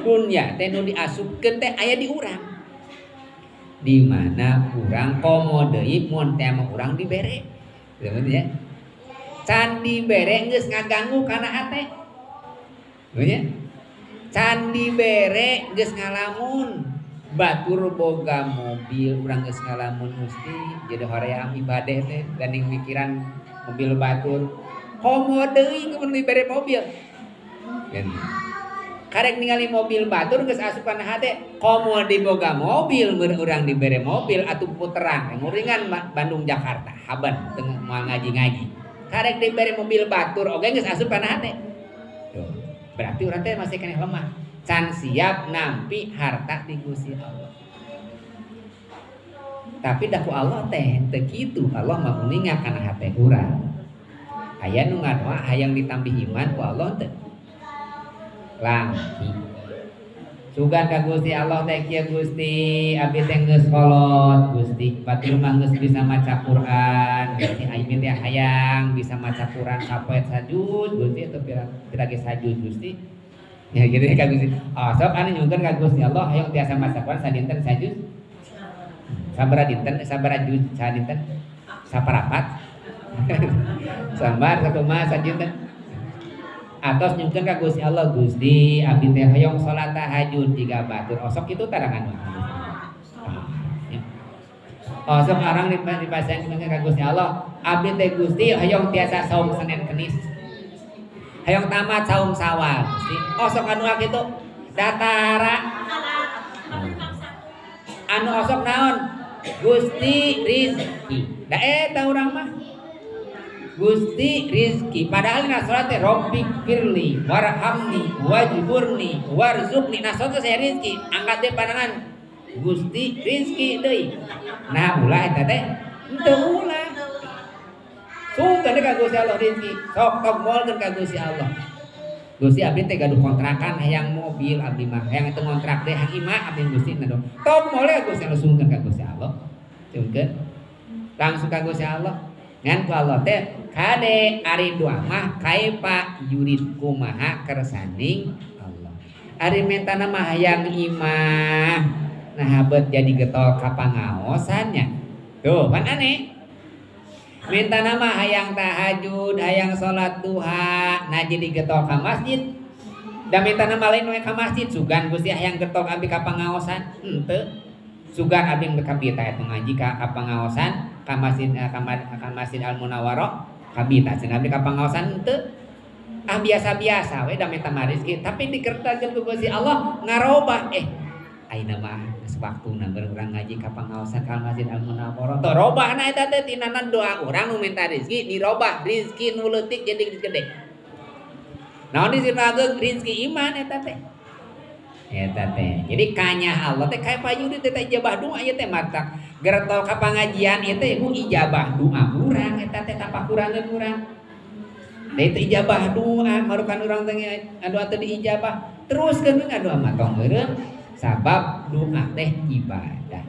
Dunya teh nu diasupkeun teh aya di urang. Di mana urang komo deui mun teh mah urang dibere. Gitu ya. Can dibere geus ngaganggu kana hate. Gitu ya. Can dibere geus ngalamun. Batur boga mobil urang geus ngalamun mesti jadi hoream ibadah teh gandeng mikiran mobil batur. Komo deui mun dibere mobil. Gitu. Karek ningali mobil batur geus asup kana hate, komo diboga mobil mun urang dibere mobil atuh puteran nguringan Bandung Jakarta haban teu moal ngaji-ngaji. Karek dibere mobil batur oge geus asup kana hate. Tuh, berarti urang teh masih keneh lemah. Can siap nampi harta di Gusti Allah. Tapi da ku Allah teh teu kitu, Allah mah uninga kana hate urang. Aya nu ngadoa hayang ditambih iman ku Allah teh. Langki. Sugan ka Gusti Allah teh kieu Gusti, abdi teh geus kolot Gusti, batur mah geus bisa maca Quran, Gusti abdi teh hayang bisa maca Quran sapoe sajuz Gusti atau pira ge sajuz Gusti. Ya gitu ya ka Gusti. Oh, sok anu nyungkeun ka Gusti Allah hayang tiasa maca Quran sadinten sajuz. Sabaraha dinten, sabaraha juz sadinten? Saparapat. Sambar sakumaha sadinten? Atos nyungkeun ka Gusti Allah, Gusti abdi teh hoyong salat tahajud jiga batur. Osok kitu tarangan mah. Osok arang di pasien nyungkeun ka Gusti Allah, abdi teh Gusti hoyong tiasa saum Senin Kemis. Hoyong tamat saum Sawal Gusti. Osok anu kitu datara. Anu osok naon? Gusti rizki. Da eta urang mah. Gusti rizki, padahal na salat teh Rabbik firli warhamni wajburni warzuqni. Nah salat saya rizki, angkat deh pandangan Gusti rizki deui. Nah ulah eta teh henteu ulah. Sungkeun ka Gusti Allah rizki, sok tok moalkeun ka Gusti Allah. Gusti abdi teh gaduh kontrakan hayang mobil abdi mah, hayang teu ngontrak teh hayang imah abdi Gusti na dong. Tok moal ka Gusti Allah sungkeun ka Gusti Allah. Sungkeun langsung ka Gusti Allah. Ngan ku Allah teh kade ari doa mah kaifa yurid kumaha kersaning Allah. Ari mentana mah hayang imah. Nah bet jadi getol ka pangaosannya. Tuh pan aneh. Mentana mah hayang tahajud, hayang salat duha, nah jadi getol ka masjid. Da mentana mah lain we ka masjid, sugan Gusti hayang getol abdi ka pangaosan, henteu. Sugan abdi ka bita eta ngaji ka pangaosan, ka masjid, ka Masjid Al Munawwaroh, ka bita cenah abdi ka pangaosan henteu. Ah biasa-biasa we da menta mah rezeki, tapi dikertakeun ku Gusti Allah ngarobah ayeuna mah geus waktuna urang ngaji ka pangaosan ka Masjid Al Munawwaroh. Teu robahna eta teh tinana doa urang nu minta rezeki dirobah rezeki nu leutik jadi gede. Naon rezeki nu ageng? Rezeki iman eta teh. Eta teh. Jadi kanya Allah teh kaya payuri teh ijabah doa ieu teh matak. Gertol ka pangajian ieu teh ku ijabah doa urang eta teh tapakurangeun urang. Da itu ijabah doa marukan urang teh doa teh diijabah. Teruskeun we ngadoa mah tong eureun sabab doa teh ibadah.